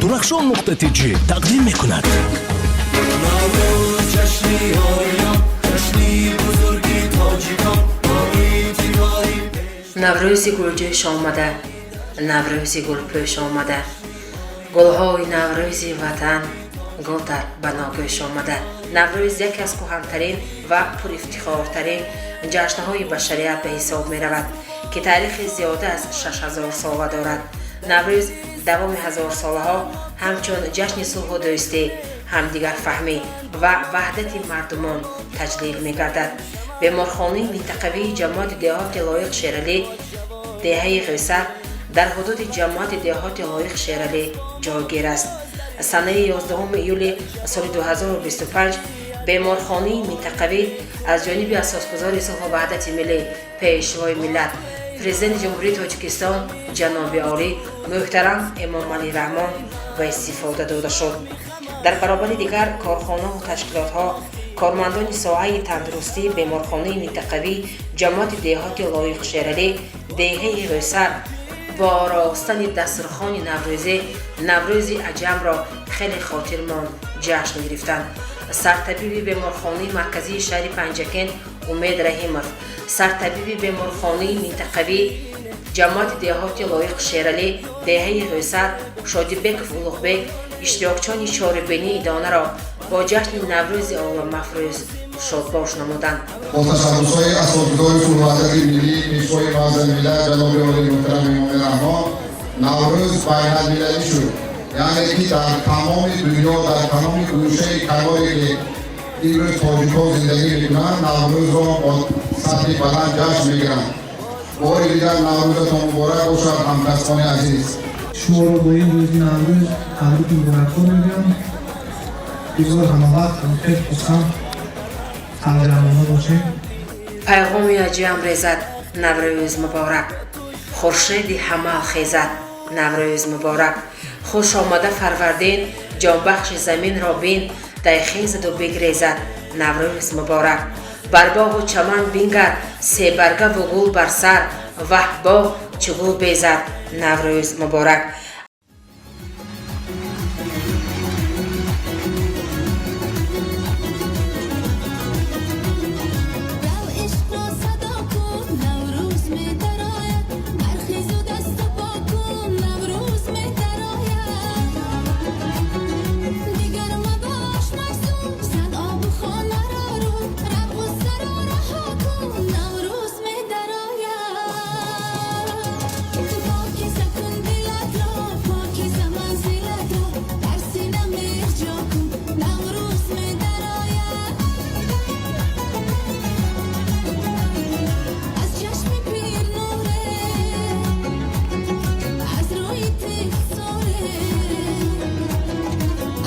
Дурахшон.тж тақдим мекунад. Наврӯз ҷашни ориён, ҷашни бузурги тоҷикон, бо ибтикори Наврӯзи гулҷӯш омада, Наврӯзи гулпӯш омада, гулҳои наврӯзи ватан гул дар баногӯш омада. Наврӯз яке аз кӯҳантарин ва пурифтихортарин ҷашнҳои башарият ба ҳисоб меравад, ки таърихи зиёда аз 6000 сола дорад. Наврӯз давоми ҳазорсолаҳо ҳамчун ҷашни сулҳу дӯстӣ, ҳамдигарфаҳмӣ ва ваҳдати мардумон таҷлил мегардад. Беморхонаи минтақавии ҷамоати деҳоти Лоиқ Шералӣ, деҳаи Ғӯсар, дар ҳудуди ҷамоати деҳоти Лоиқ Шералӣ ҷойгир аст. Санаи 11 июли соли 2025 беморхонаи минтақавӣ аз ҷониби асосгузори сулҳу ваҳдати миллӣ, Пешвои миллат, Президенти Ҷумҳурии Тоҷикистон ҷаноби олӣ муҳтарам Эмомалӣ Раҳмон ба истифода дода шуд. Дар баробари дигар корхонаву ташкилотҳо, кормандони соҳаи тандурустии беморхонаи минтақавии ҷамоати деҳоти Лоиқ Шералӣ, деҳаи Ғӯсар, бо оростани дастурхони наврӯзӣ Наврӯзи аҷамро хеле хотирмон ҷашн гирифтанд. Сартабиби беморхонаи марказии шаҳри Панҷакент Умед Раҳимов, сартабиби беморхонаи минтақавии ҷамоати деҳоти Лоиқ Шералӣ, деҳаи Ғӯсар Шодибеков Улуғбек иштирокчиёни чорабинии идонаро бо ҷашни Наврӯзи оламафрӯз шодбош намуданд. Бо ташаббусҳои асосгузори сулҳу ваҳдати миллӣ, Пешвои муаззами миллат ҷаноби олӣ муҳтарам Эмомалӣ Раҳмон Наврӯз байналмилалӣ шуд, яъне ки дар тамоми дунё, дар тамоми гӯшаи каноре ки имрӯз тоҷикҳо зиндагӣ мекунанд, Наврӯзро бо сатҳи баланд ҷашн мегиранд. Бори дигар Наврӯзатон муборак бошад, ҳамкасбони азиз! Шуморо бо ин рӯзи Наврӯз табрику муборакбод мегӯям. Бигзор ҳамавақт хел хурсанд, сарҷамъона бошем. Пайғоми аҷам резад, Наврӯз муборак! Хуршеди ҳамал хезад, Наврӯз муборак! Хуш омада фарвардин, ҷонбахши заминро бин, дайхезаду бигрезад, Наврӯз муборак! Бар боғу чаман бингар, себаргаву гул бар сар, ваҳ, боғ чӣ гул безад, Наврӯз муборак! Рав, ишқро садо кун, Наврӯз медарояд. Бархезу дасту по кун, Наврӯз медарояд. Дигар мабош маҳзун, зан обу хонаро рӯ, рав, ғуссаро раҳо кун, Наврӯз медарояд. Покиза кун дилатро, покиза манзилатро, дар сина меҳр ҷо кун, Наврӯз медарояд. Аз чашми пир нуре, аз рӯи тифл,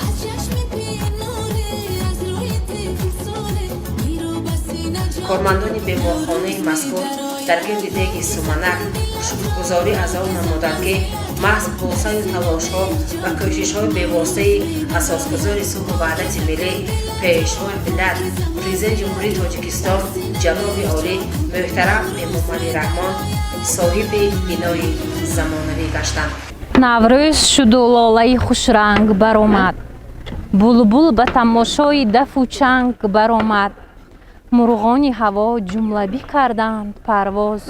аз чашми пир нуре, аз рӯи тифл миру ба сина ҷо. Кормандони беморхонаи мазкур дар гирди деги суманак шукргузорӣ аз он намуданд, ки маҳз бо саъю талошҳо ва кӯшишҳои бевоситаи асосгузори сулҳу ваҳдати миллӣ, Пешвои миллат, Президенти Ҷумҳурии Тоҷикистон ҷаноби олӣ муҳтарам Эмомалӣ Раҳмон соҳиби бинои замонавӣ гаштанд. Наврӯз шуду лолаи хушранг баромад, булбул ба тамошои дафу чанг баромад, мурғони ҳаво ҷумлабӣ карданд парвоз,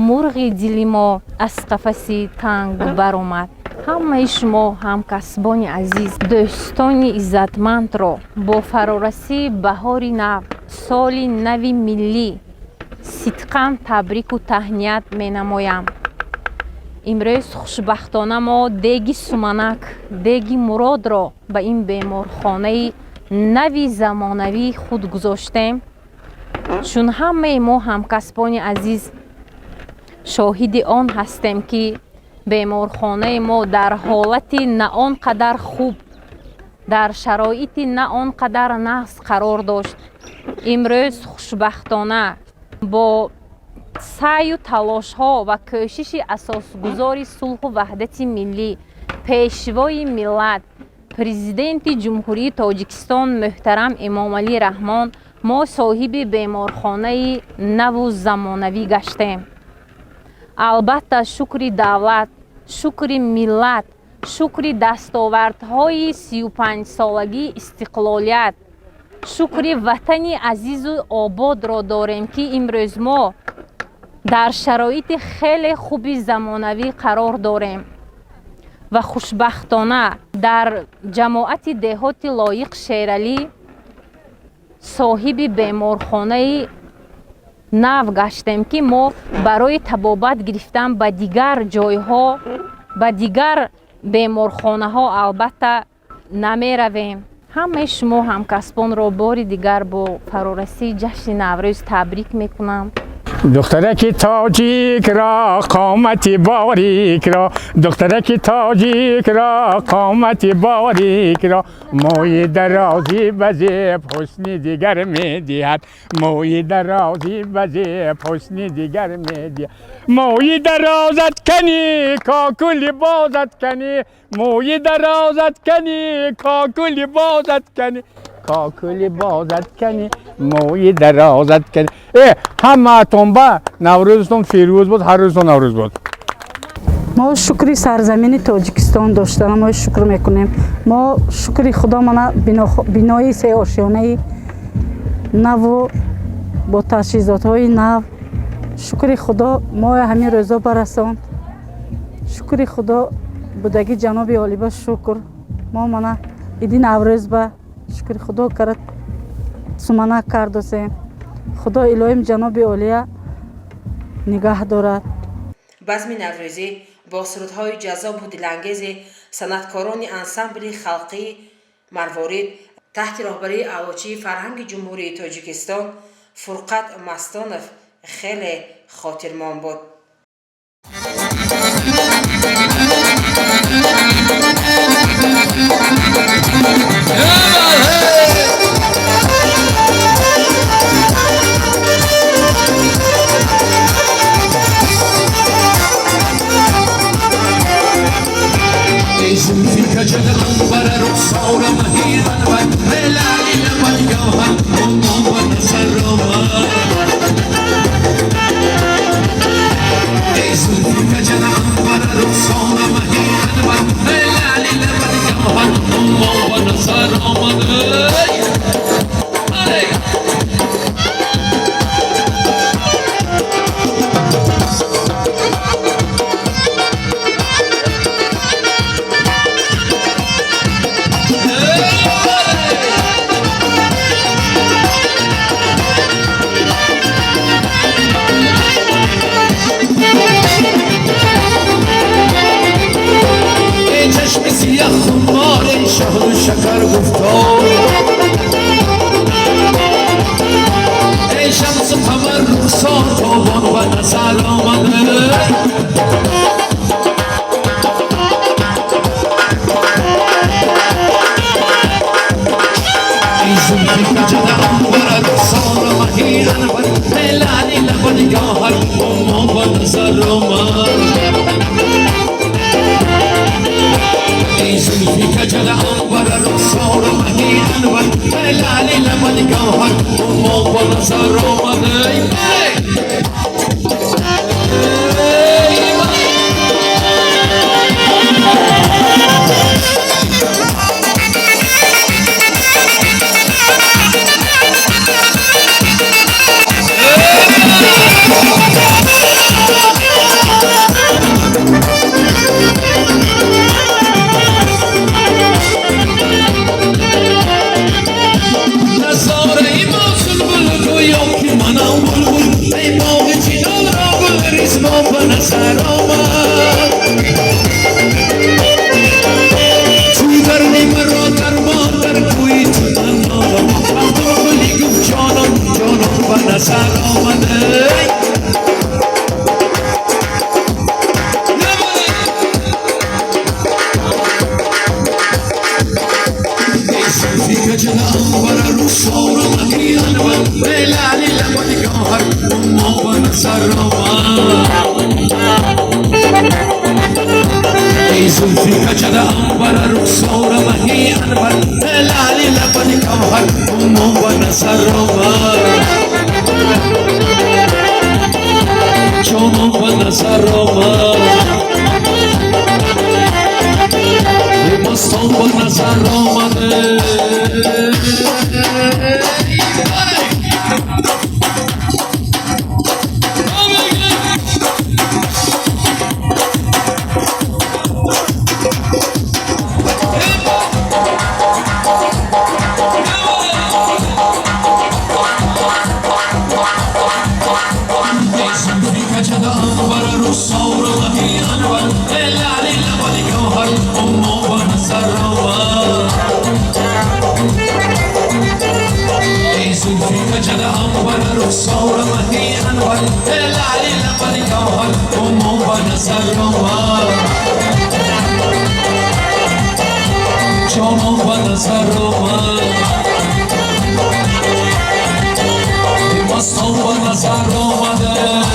мурғи дили мо аз қафаси танг баромад. Ҳамаи шумо, ҳамкасбони азиз, дӯстони иззатмандро бо фарорасии баҳори нав, соли нави миллӣ сидқан табрику таҳният менамоям. Имрӯз хушбахтона мо деги суманак, деги муродро ба ин беморхонаи нави замонавии худ гузоштем, чун ҳамаи мо, ҳамкасбони азиз, шоҳиди он ҳастем, ки беморхонаи мо дар ҳолати на он қадар хуб, дар шароити на он қадар нағз қарор дошт. Имрӯз хушбахтона бо саъю талошҳо ва кӯшиши асосгузори сулҳу ваҳдати миллӣ, Пешвои миллат, Президенти Ҷумҳурии Тоҷикистон муҳтарам Эмомалӣ Раҳмон мо соҳиби беморхонаи наву замонавӣ гаштем. Албатта, шукри давлат, шукри миллат. Шукри дастовардҳои 35-солагии истиқлолият, шукри ватани азизу ободро дорем, ки имрӯз мо дар шароити хеле хуби замонавӣ қарор дорем ва хушбахтона дар ҷамоати деҳоти Лоиқ Шералӣ соҳиби беморхонаи нав гаштем, ки мо барои табобат гирифтан ба дигар ҷойҳо, ба дигар беморхонаҳо албатта намеравем. Ҳамаи шумо ҳамкасбонро бори дигар бо фарорасии ҷашни Наврӯз табрик мекунам. Духтараки тоҷикро, қомати борикро, духтараки тоҷикро, қомати борикро, мӯи дарозӣ ба зеб ҳусни дигар медиҳад, мӯи дарозӣ ба зеб ҳусни дигар медиҳад. Мӯи дарозат кани, кокули бозат кани, мӯи дарозат кани, кокули бозат кани, кокули бозат кани, мӯи дарозат кани. Ҳамаатон ба Наврӯзтон фирӯз буд, ҳар рӯзтон Наврӯз буд. Мо шукри сарзамини Тоҷикистон доштана мо шукр мекунем. Мо шукри Худо, мана бинои сеошёнаи наву бо таҷҳизотҳои нав. Шукри Худо, мо ҳамин рӯзо барасонд. Шукри Худо будаги ҷаноби олиба шукр. Мо мана иди Наврӯз ба шукри Худо кара суманак кардосем. Худо илоҳим ҷаноби олия нигаҳ дорад. Базми наврӯзӣ бо сурудҳои ҷаззобу дилангези санъаткорони ансамбли халқии Марворид таҳти роҳбарии Аълочии фарҳанги Ҷумҳурии Тоҷикистон Фурқат Мастонов хеле хотирмон буд. ای زلفی کجد عنبر رخسار مهی انور، لعلی لبت گوهر ما به نظر آمد. ای زلفی کجد عنبر رخسار مهی انور، لعلی لبت گوهر ما به نظر آمد. ای چشم سیاه خمار، ای شهد و شکر گفتار، ای شمس و قمر رخسار تابان به نظر آمده. ای زلفی کجد عنبر رخسار مهی انور، لعلی لبت گوهر ما به نظر آمد. ای زلفی کجد عنبر رخسار مهی انور، لعلی لبت گوهر ما به نظر آمده. نظاره ما سلبل گویا که منم بلبل، ای باغ چینان را گل ریز ما به نظر آمد. چو در نیمه را درمان در کوی تو من نالم، عبدالقلی گفت جانان جانان به نظر آمده. ای زلفی کجد عنبر رخسار مهی انور، لعلی لبت گوهر ما به نظر آمد. ای زلفی کجد عنبر رخسار مهی انور، لعلی لبت گوهر ما به نظر آمد. جانان به نظر آمد. Мастон ба назар омада.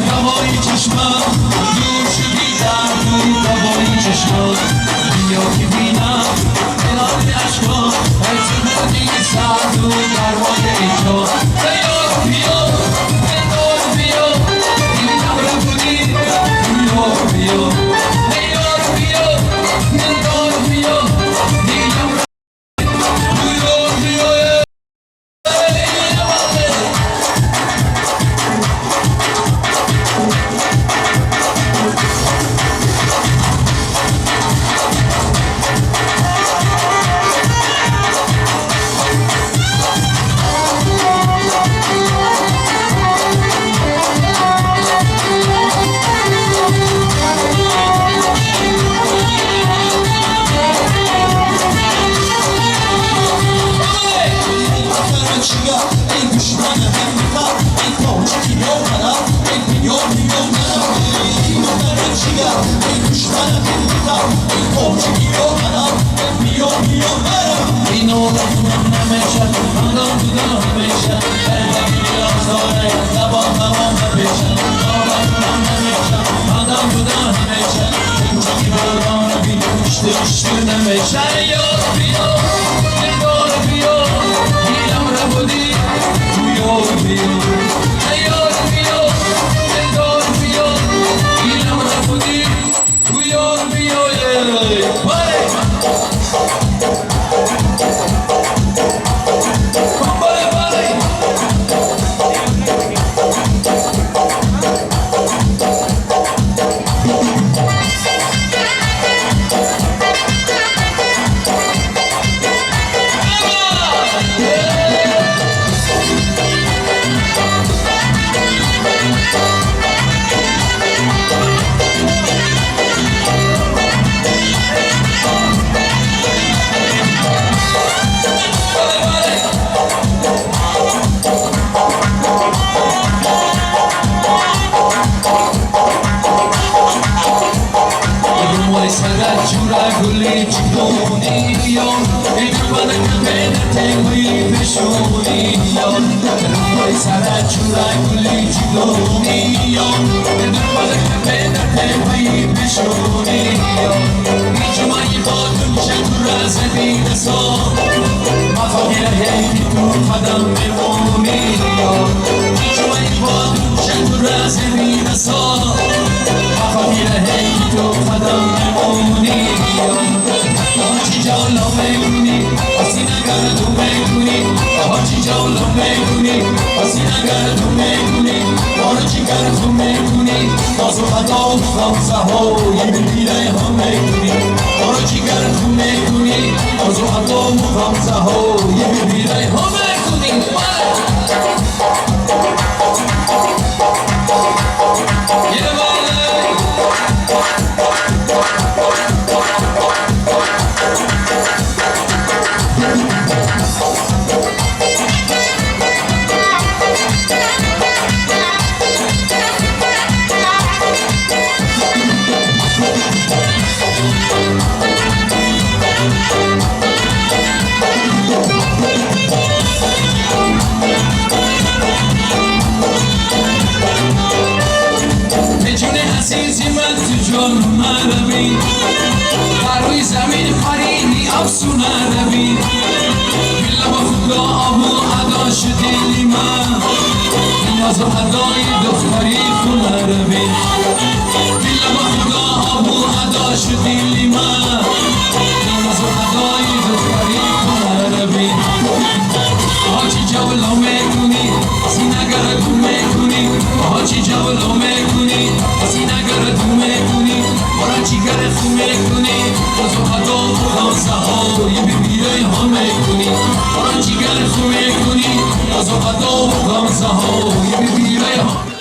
دوای چشمم دور شدی درد و دوای چشمم بیا که بینم هلال اشکام تو بودی سرد و گرمای اینجا یار بیا دلدار بیا دیدم رو بودی یار بیا یار بیا دلدار بیا دیدم رو یار بیا.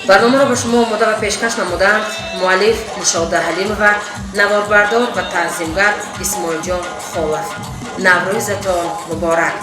Барномаро ба шумо омода ва пешкаш намуданд муаллиф Нишода Ҳалимова, наворбардор ва танзимгар Исмоилҷон Холов. Наврӯзатон муборак!